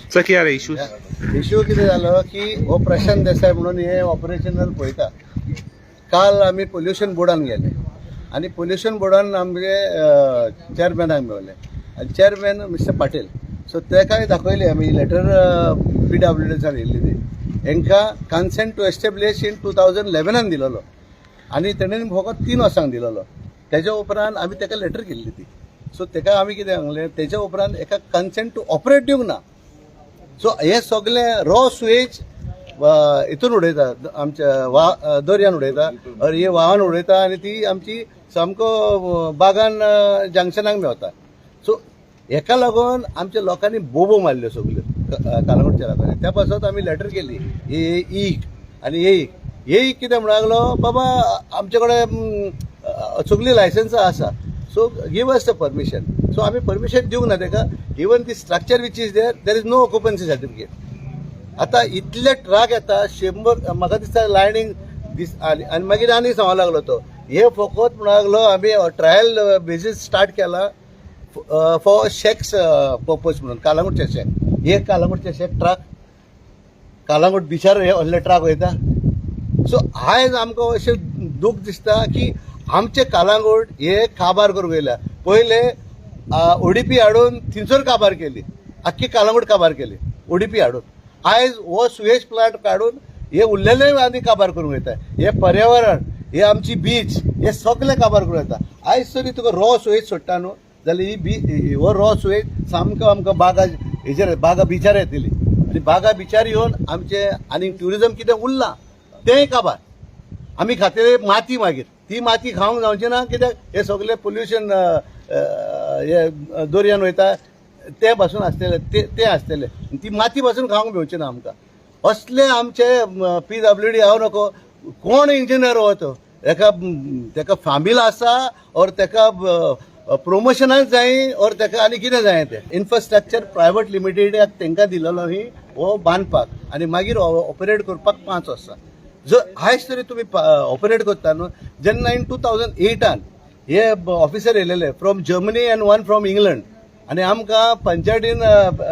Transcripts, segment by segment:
Sir, कितें जालें issues? Issue कितें जालो की हो प्रशांत देसाय म्हणून हे ऑपरेशनल पळयता. काल आमी पोल्युशन बोर्डान गेले आनी पोल्युशन बोर्डान आमगे चेअरमॅनाक मेवले आनी चेअरमॅन मिस्टर पाटील. सो तेकाय दाखयली आमी लेटर, पीडब्ल्यूडीसान येयल्ली ती. हेंकां consent to establish in 2011 दिलोलो आनी तेणेन फकत 3 वर्सांक दिलोलो. तेज्या उपरांत आमी तेका लेटर केल्ली ती. सो तेका आमी कितें सांगलें, तेज्या उपरांत एका कन्सेंट टू ऑपरेट दिवंक ना. सो हे सगळे रॉ सुएज हितून उडयता, आमच्या वा दर्यान उडयता और हे व्हांवान उडयता आनी ती आमची सामको बागान जंक्शनाक मेवता. सो हेका लागून आमच्या लोकांनी बोबो मारल्यो सगल्यो, कालंगुटच्या लोकांनी. त्या पासत आमी लेटर केली ए ईक आनी एईक. एईक कितें म्हणूंक लागलो, बाबा आमचे कडेन सगळीं लायसन्सां आसा, so give us the permission. So आमी परमिशन दिवंक ना तेका. Even the structure which is there, there is no occupancy certificate. आता इतले ट्रक येता, 100 म्हाका दिसता लायनींग दीस. आनी आनी मागीर आनी सांगो लागलो तो, हे फकत म्हणूंक लागलो, आमी ट्रायल बेजीस स्टार्ट केला फॉर शॅक्स पर्पज म्हणून, कालांगुटचे शॅक. हे कालांगुटचे शॅक ट्रक कालांगूट बिचार हे व्हडले ट्रक वयता. सो आयज आमकां अशें दूख दिसता की आमचे कालांगूट हे काबार करूंक येयल्या. पयले ओडीपी हाडून थिंगसर काबार केली, आख्खी कालांगूट काबार केली ओडीपी हाडून. आयज हो सुएज प्लांट काडून हे उरलेले आनी काबार करूंक वयता. हे पर्यावरण, हे आमची बीच, हे सगळे काबार करूंक येता. आयज तरी तुका रॉ सुएज सोडटा न्हू जाल्यार ही बी हो रॉ सुएज सामको आमकां बागा हेजेर, बागा बिचार येतली आनी बागा बिचार येवन आमचे आनी ट्युरिजम कितें उरलां तेंय काबार. आमी खातले माती, मागीर ती माती खावंक जावची ना, कित्याक हे सगळे पोल्युशन हे दर्यान वयता ते पासून आसतले ते ते आसतले, ती माती पासून खावंक मेवची ना आमकां. असले आमचे पीडब्ल्यूडी हांव नको कोण इंजिनियर हो तो, एका तेका फामील आसा और तेका प्रोमोशनाक जाय और तेका आनी कितें जाय तें. इन्फ्रास्ट्रक्चर प्रायव्हेट लिमिटेडाक तांकां दिलेलो ही हो बांदपाक आनी मागीर ऑपरेट करपाक 5 वर्सां. जर आयज तरी तुमी ऑपरेट करता न्हू. जेन्ना इन 2008 हे officer येयलेले from Germany and one from England आनी आमकां पंचायतीन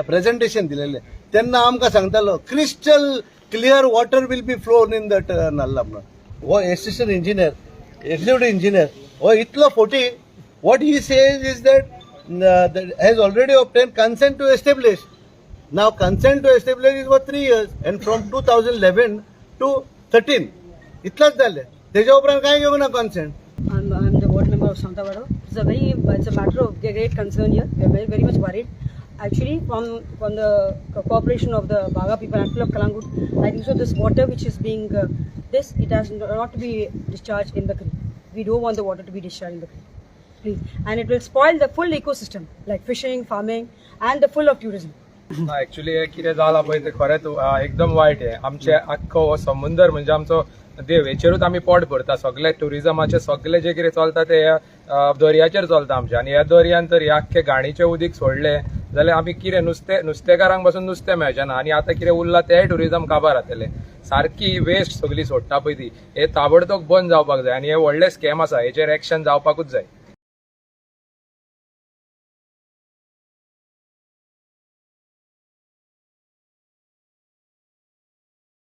प्रेझेंटेशन दिलेलें, तेन्ना आमकां सांगतालो, "Crystal clear water will be flown in that nullah" म्हणून. हो एसिस्टंट इंजिनियर, एक्झिक्युटिव्ह इंजिनियर हो इतलो forty. What he says is that has already obtained consent to establish. Now, consent to establish is for 3 years and from 2011 to 13 इतलेंच जालें. तेज्या उपरांत कांय घेवंक ना consent. I'm the ward member of Santavado. It's a matter of great concern here. We are very, very much worried. Actually, from the cooperation of the Baga people and people of Kalangut, I think so. This water which is being this, it has not to be discharged in the creek. We don't want the water to be discharged in the creek. Please, and it will spoil the full ecosystem, like fishing, farming, and the full of tourism. Actually हे कितें जालां पळय तें खरेंच एकदम वायट. हें आमचे आख्खो हो समुंदर म्हणजे आमचो देव, हेचेरूच आमी पोट भरता. सगळे ट्युरिजमाचे सगळे जे कितें चलता ते ह्या दर्याचेर चलता आमचें. आनी ह्या दर्यान तर हे आख्खे घाणीचें उदीक सोडलें जाल्यार आमी कितें, नुस्तें, नुस्तेकारांक पासून नुस्तें मेळचें ना आनी आतां कितें उरलां तेंय ट्युरिजम काबार जातलें. सारकी वेस्ट सगळी सोडटा पळय ती, हे ताबडतोब बंद जावपाक जाय आनी हे व्हडलें स्कॅम आसा, हेचेर एक्शन जावपाकूच जाय.